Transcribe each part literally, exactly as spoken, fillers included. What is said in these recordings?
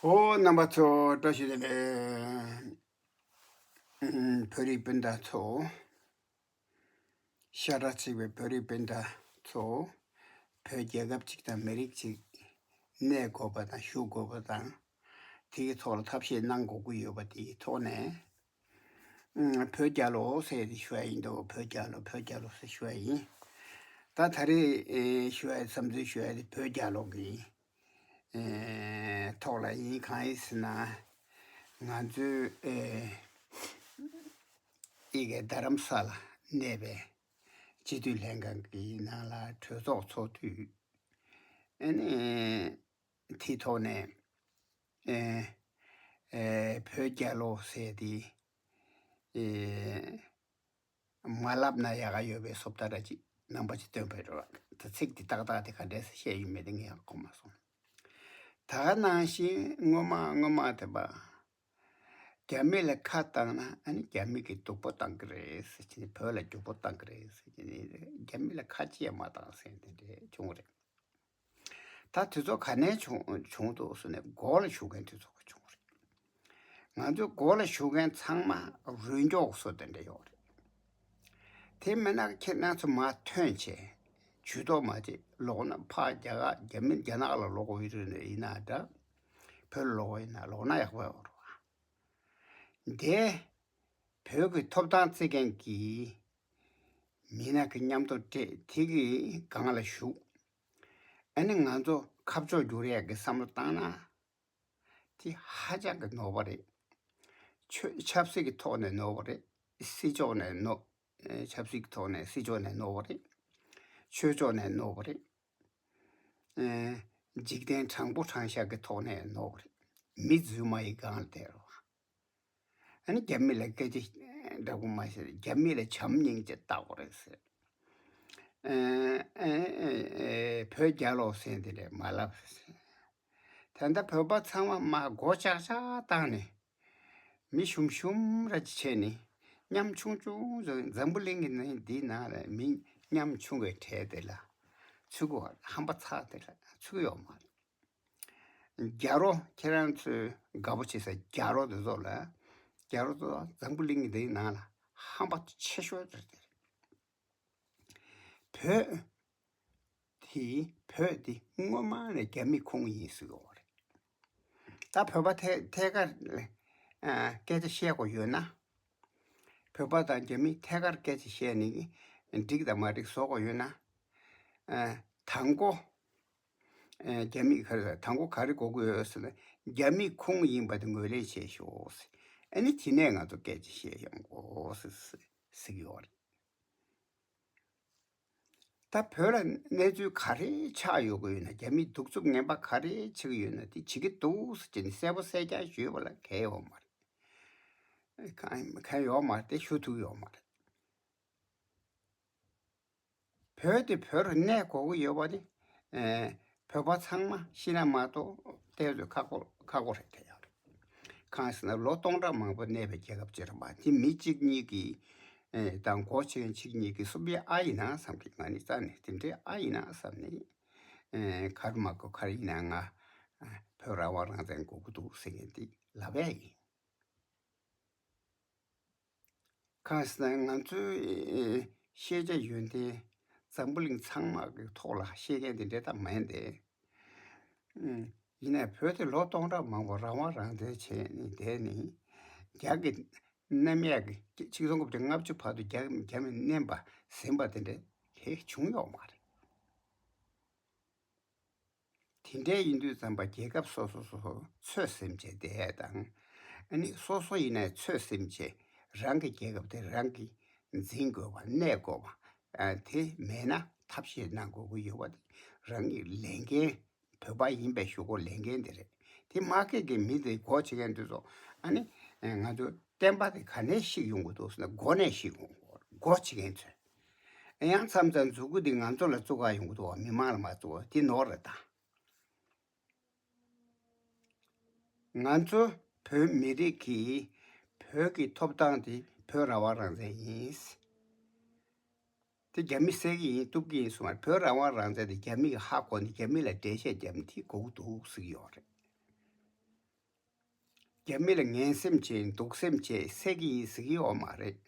ཨོ་རྣམ་པ་ཚོ་བཀྲ་ཤིས་བདེ་ལེགས། ཨུམ། བོད་རིགས་སྤུན་ཟླ་ཚོ། ཤ་ཁྲག་གཅིག་པའི་བོད་རིགས་སྤུན་ཟླ་ཚོ། བོད་རྒྱལ་ཁབ་ཅིག་དང་མི་རིགས་ཅིག་གནས་དགོས་པ་དང་བཞུགས་དགོས་པ་དང་། དེའི་ཐོག་ལ་ཐབས་ཤེས་གནང་དགོས་ཀྱི་ཡོད་པ་དེའི་ཐོག་ནས། ཨུམ། བོད་རྒྱལ་ལོ་ཟེར་ཏེ་ཞུ་ཡ་ཡིན་འདུག་བོད་རྒྱལ་ལོ། བོད་རྒྱལ་ལོ་ཟེར་ཞུ་ཡ་ཡིན། ད་ད་རེས་ཨེ་ཞུ་ཡ་བསམ་ཚུལ་ཞུ་ཡ་དེ་བོད་རྒྱལ་ལོ་གི་ཨེ་ཐོག་ལ་ཡིན། གང་ཡིན་ཟེར་ན། ང་ཚོའི་ཨེ་ཨི་གེ་རྡ་རམ་ས་ལ་གནས་པའི་སྤྱི་འཐུས་ལྷན་ཁང་གི་ནང་ལ་གྲོས་ཚོགས་ཚོགས་དུས། ཨ་ནི། དེའི་ཐོག་ནས། ཨེ། ཨེ། བོད་རྒྱལ་ལོ་ཟེར་ཏེ། ཨེ། མ་ལབ་ན་ཡག་ག་ཡོད་པའི་བཟོ་ལྟ་ར་ཅིག་རྣམ་པ་ཅིག་སྟོན་པའི་རོགས། ད་ཚིག་འདི་ཏག་ཏག་དེ་ག་འདྲས་སེ་བཤད་ཡོད་མེད་དེ་ངས་ཡག་གོ་མ་སོང་། ད་ག་ནང་བཞིན་སྔོན་མ་སྔོན་མ་དེ་པ། རྒྱ་མི་ལ་ཁ་བཏང་ན་ཨ་ནི་རྒྱ་མི་གིས་སྡུག་པོ་བཏང་གི་རེད་ཟེར་གྱི་ནི། བོད་ལ་སྐྱོ་པོ་བཏང་གི་རེད་ཟེར་གྱི་ནི། རྒྱ་མི་ལ་ཁ་ཅིག་ཡང་མ་བཏང་ཟེར་དེ་འདྲས་བྱུང་རེད། ད་དུས་ཚོད་ག་ནས་བྱུང་བྱུང་འདུག་ཟེར་ན་མགོ་ལ་བཞུགས་མཁན་དུས་ཚོད་ཀྱི་བྱུང་རེད། ང་ཚོའི་མགོ་ལ་བཞུགས་མཁན་ཚང་མ་རུས་འགྱོག་བཟོ་དེ་འདྲ་ཡོད་རེད། དེ་མིན་ན་ཁྱེད་རང་ཚོ་མར་ཐོན་བྱས་ཇུས་གཏོགས་མ་བྱེད། ལོག་ན་ཕར་རྒྱ་གར་རྒྱ་མི་རྒྱ་ནག་ལ་ལོག་དགོས་ཡོད་རེད་ན་ཡིན་ན་འདྲ། བོད་ལ་ལོག་དགོས་ཡིན་ན་ལོག་ན་ཡག་པོ་ཡོད་རེད་བ། དེ་བོད་ཀྱི་ཐོབ་ཐང་རྩིས་མཁན་གྱི་མི་སྣ་གི་མཉམ་དུ་སྤྲད། དེ་གི་སྒང་ལ་བཞུགས། ཨ་ནི་ང་ཚོ་ཁ་ཕྱོགས་བསྒྱུར་ཡས་ཀྱི་བསམ་བློ་བཏང་ན། དེ་ཧ་ཅང་གི་ནོར་བ་རེད། ཆོས་ཆབ་སྲིད་ཀྱི་ཐོག་ནས་ནོར་བ་རེད། སྲིད་ཕྱོགས་ནས་ནོར། ཆབ་སྲིད་ཀྱི་ཐོག་ནས་སྲིད་ཕྱོགས་ནས་ནོར་བ་རེད། ཆོས་ཕྱོགས་ནས་ནོར་བ་རེད། འཇིག་རྟེན་དྲང་པོ་དྲང་བཞག་གི་ཐོག་ནས་ནོར་བ་རེད། མི་རྫུན་མ་ཡི་སྒང་ལ་བསྡད་རོགས། ཨ་ནི་རྒྱ་མི་ལ་སྐད་ཆ་འདྲ་པོ་མ་བཤད། རྒྱ་མི་ལ་བྱམས་སྙིང་རྗེ་ལྟ་དགོས་རེད་ཟེར། ཨེ་ཨེ་ཨེ་བོད་རྒྱལ་ལོ་ཟེར་དེ་འདྲས་མ་ལབ་ཟེར། ད་ལྟ་བོད་པ་ཚང་མ་མར་མགོ་ལྕག་ལྕག་བཏང་ནས། མི་ཞུམ་ཞུམ་ར་ཅིག་བྱས་ནས་ཉམ་ཆུང་ཆུང་བཟོས། འཛམ་བུ་གླིང་གི་ནང་འདི་ནང་ལ་མི་ཉམ་ཆུང་བའི་གྲས་དེ་ལ་ཚུད་ཀྱི་ཡོད། ཧམ་པ་ཚ་དེ་ལ་ཚུད་ཀྱི་ཡོད་མ་རེད། རྒྱ་རོ་ཁྱེད་རང་ཚོས་དགའ་པོ་བྱེད་ས་རྒྱ་རོ་དེ་ཚོ་ལ། རྒྱ་རོ་དེ་ཚོ་འཛམ་བུ་གླིང་གི་འདིའི་ནང་ལ་ཧམ་པ་ཆེ་ཤོས་དེ་རེད། བོད་དེ་བོད་དེ་སྔོན་མ་ནས་རྒྱ་མི་ཁོངས་ཡིན་ཟེར་གྱི་ཡོད་རེད། ད་བོད་པ་ཐད་ཐད་ཀར་ཨ་སྐད་ཆ་བཤད་དགོས་ཡོད་ན། བོད་པ་དང་རྒྱ་མི་ཐད་ཀར་སྐད་ཆ་བཤད་ནས་འགྲིག་དང་མ་འགྲིག་བཟོ་དགོས་ཡོད་ན། ཨ་དང་པོ། ཨ་རྒྱ་མི་ག་རེ་དང་པོ་ག་རེ་དགོས་ཀྱི་ཡོད་ཟེར་ན། རྒྱ་མི་ཁོངས་ཡིན་པ་དེ་ངོས་ལེན་བྱས་ཤོག་ཟེར། ཨ་ནི་དེ་ནས་ང་ཚོ་སྐད་ཆ་བཤད་ཡོང་དགོས་ཟེར་ཟེར་གྱི་ཡོད་རེད། ད་བོད་ལ་གནས་ཚུལ་ག་རེ་ཆགས་ཡོད་ཀྱི་ཡོད་ན། རྒྱ་མིས་གདུག་རྩུབ་ངན་པ་ག་རེ་བྱེད་ཀྱི་ཡོད་ན། དེ་བྱེད་ཀྱི་འདུག་ཟེར་གྱི་ནི་གསལ་པོ་གསལ་རྐྱང་ཞུས་པ་ལ་གལ་ཡོད་མ་རེད། གང་གང་ཡོད་མ་རེད། དེ་ཞུ་ཐུབ་ཡོད་མ་རེད། བོད་དེ་བོད་རུ་གནས་དགོས་ཀྱི་ཡོད་པ་དེ། ཨེ་བོད་པ་ཚང་མ་ཤི་ན་མ་གཏོགས་ཏོག་ཙམ་ཁག་པོ་ཁག་པོ་རེད་དེ་ཡང་། གང་ཟེར་ན་ལོ་སྟོང་ཕྲག་མང་པོ་གནས་པའི་རྒྱལ་ཁབ་ཅིག་རེད་མ་གཏོགས། མི་གཅིག་གཉིས་ཀྱིས་ཨེ་དང་སྒོ་ཕྱེ་མཁན་གཅིག་གཉིས་ཀྱིས་སུབ་ཡ་ཨ་ཡིན་ན་བསམ་གི། ང་ནི་རྩ་ནས་དེ་འདྲའི་ཨ་ཡིན་ན་བསམ་ནས། ཨེ་གར་མ་གོ་གར་ཡིན་ན་ང་ཨེ་བོད་རང་དབང་རང་བཙན་དགོས་ཀྱི་འདུག་ཟེར་མཁན་དེ་ལབ་ཡ་ཡིན། གང་ཟེར་ན་ང་ཚོའི་ཤེས་བྱ་ཡོན་ཏན་འཛམ་བུ་གླིང་ཚང་མ་གི་ཐོག་ལ་ཤེས་མཁན་དེ་འདྲ་ད་མེད་དེ། ཡིན་ནའི་བོད་དེ་ལོ་སྟོང་ཕྲག་མང་པོ་རང་དབང་རང་བཙན་བྱས་ནས་བསྡད་ནས། རྒྱ་གི་མནན་ཡག་གི་ཆིག་སྟོང་དགུ་བརྒྱ་ལྔ་བཅུ་བར་དུ་རྒྱ་རྒྱ་མི་མནན་པ་ཟིན་པ་དེ་འདྲ་ལས་བྱུང་ཡོད་མ་རེད། དེ་འདྲའི་ཡིན་དུས་ཙམ་པ་རྒྱལ་ཁབ་སོ་སོ་སོ་སོ་ཚོད་ཟིན་བྱས་བསྡད་དང་། ཨ་ནི་སོ་སོ་ཡིན་ནའི་ཚོད་ཟིན་བྱས་རང་གི་རྒྱལ་ཁབ་དེ་རང་གིས་འཛིན་དགོས་པ། གནས་དགོས་པ། ཨ་དེ་མེད་ན་ཐབས་ཤེས་གནང་དགོས་ཀྱི་ཡོད་པ་དེ་རང་གི་ལས་འགན། བོད་པ་ཡིན་པའི་གཞུག་གུ་ལས་འགན་དེ་རེད། དེ་མ་སྐད་ཀྱི་མི་དེ་སྒོ་ཕྱེ་མཁན་དེ་ཚོ། ཨ་ནི་ང་ཚོ་བསྟན་པ་དེ་ག་ནས་ཤེས་ཡོང་གི་འདུག་ཟེར་ན་སྒོ་ནས་ཤེས་ཡོང་གི། སྒོ་ཕྱེ་མཁན་ཚོས། ཡང་མཚམས་མཚམས་མཛུ་གུ་འདི་ང་ཚོ་ལ་བཙུགས་ག་ཡོང་གི་འདུག་བ། མི་མང་ལ་མ་བཙུགས་པ་དེ་ནོར་རེད་ད། ང་ཚོ་བོད་མི་རིགས་ཀྱི་བོད་ཀྱི་ཐོབ་ཐང་དེ་བོད་རང་དབང་རང་བཙན་ཡིན། དེ་རྒྱ་མི་བསད་ཀྱི་ཡིན། གཏུབ་ཀྱི་ཡིན་གསུངས་པ་རེད། བོད་རང་དབང་རང་བཙན་དེ་རྒྱ་མི་གིས་ཧ་གོ་ནས་རྒྱ་མི་ལ་འགྲེལ་བཤད་བརྒྱབ་ནས་དེ་དགོས་ཀྱི་འདུག་ཟེར་གྱི་ཡོད་རེད། རྒྱ་མི་ལ་ངན་སེམས་བྱེད་སྡུག་སེམས་བྱེད་ཟེར་གྱི་ཡིན་ཟེར་གྱི་ཡོད་མ་རེད།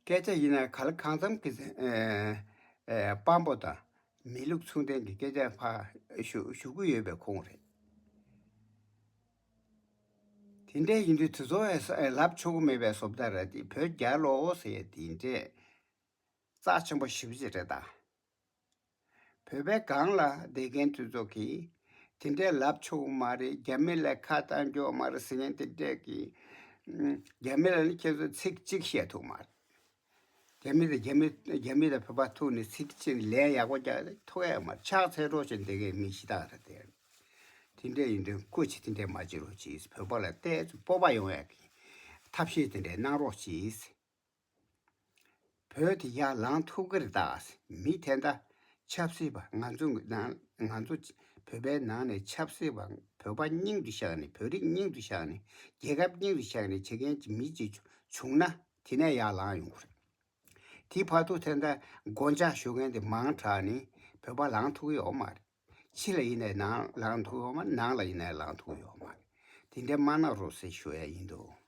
སྐད་ཆ་ཡིན་ན་ག་ལ་གང་འཚམ་གྱི་ཨེ་ཨེ་དཔང་པོ་དང་མི་ལུགས་མཚུངས་ལྡན་གྱི་སྐད་ཆ་ཕར་ཞུ་ཞུ་གི་ཡོད་པའི་ཁུངས་རེད། དེ་འདྲ་ཡིན་དུས་དེ་ཚོ་ཨེ་ལབ་ཆོག་གི་མེད་པའི་བཟོ་ལྟ་ར་དེ་བོད་རྒྱལ་ལོ་ཟེར་ཡ་དེ་འདྲས་རྩ་ཆེན་པོ་ཞེ་པོ་ཅིག་རེད་ད། བོད་པའི་སྒང་ལ་བསྡད་མཁན་དེ་ཚོ་གིས་དེ་འདྲས་ལབ་ཆོག་གི་མ་རེད། རྒྱ་མི་ལ་ཁ་བཏང་རྒྱུ་མ་རེད་ཟེར་མཁན་དེ་འདྲས་ཀྱིས་ཨམ་རྒྱ་མི་ལ་ནི་ཁྱེད་ཚོ་ཚིག་གཅིག་བཤད་ཐུབ་མ་རེད། རྒྱ་མི་དང་རྒྱ་མི་རྒྱ་མི་དང་བོད་པ་ཐུག་ནས་ཚིག་གཅིག་ལན་ཡག་པོ་རྒྱག་ཐུབ་ཡ་མ་རེད། ཕྱག་འཚལ་རོགས་བྱས་བསྡད་མཁན་མི་ཤི་སྟག་རེད་དེ། དེ་འདྲས་ཡིན་དུས་སྐུ་མཁྱེན་དེ་འདྲས་མ་བྱེད་རོགས་གྱིས། བོད་པ་ལ་བལྟས་ཚེ་སྤོབས་པ་ཡོང་ཡ་གི་ཐབས་ཤེས་དེ་འདྲས་གནང་རོགས་གྱིས། བོད་དེ་ཡར་ལངས་ཐུབ་ཀྱི་རེད་ད། མི་དེ་འདྲ་ཆབ་སྲིད་པ་ང་ཚོ་ནང་ང་ཚོ་བོད་པའི་ནང་ནས་ཆབ་སྲིད་པ་བོད་པ་སྙིང་དུ་བཞག་ནས་བོད་རིགས་སྙིང་དུ་བཞག་ནས་རྒྱལ་ཁབ་སྙིང་དུ་བཞག་ནས་བྱེད་མཁན་གྱི་མི་ཅིག་བྱུང་ན་དེ་ནས་ཡར་ལངས་ཡོང་གི་རེད། དེ་བར་དུ་དེ་འདྲ་མགོ་འཇག་ཞུ་མཁན་དེ་མང་དྲགས་ནས་བོད་པ་ལངས་ཐུབ་ཀྱི་ཡོད་མ་རེད། ཕྱི་ལ་ཡིན་ནའི་ནང་ལངས་ཐུབ་ཡོད་མ་རེད། ནང་ལ་ཡིན་ནའི་ལངས་ཐུབ་ཡོད་མ་རེད། དེ་འདྲ་མ་གནང་རོགས་ཟེར་ཞུ་ཡ་ཡིན་འདུག།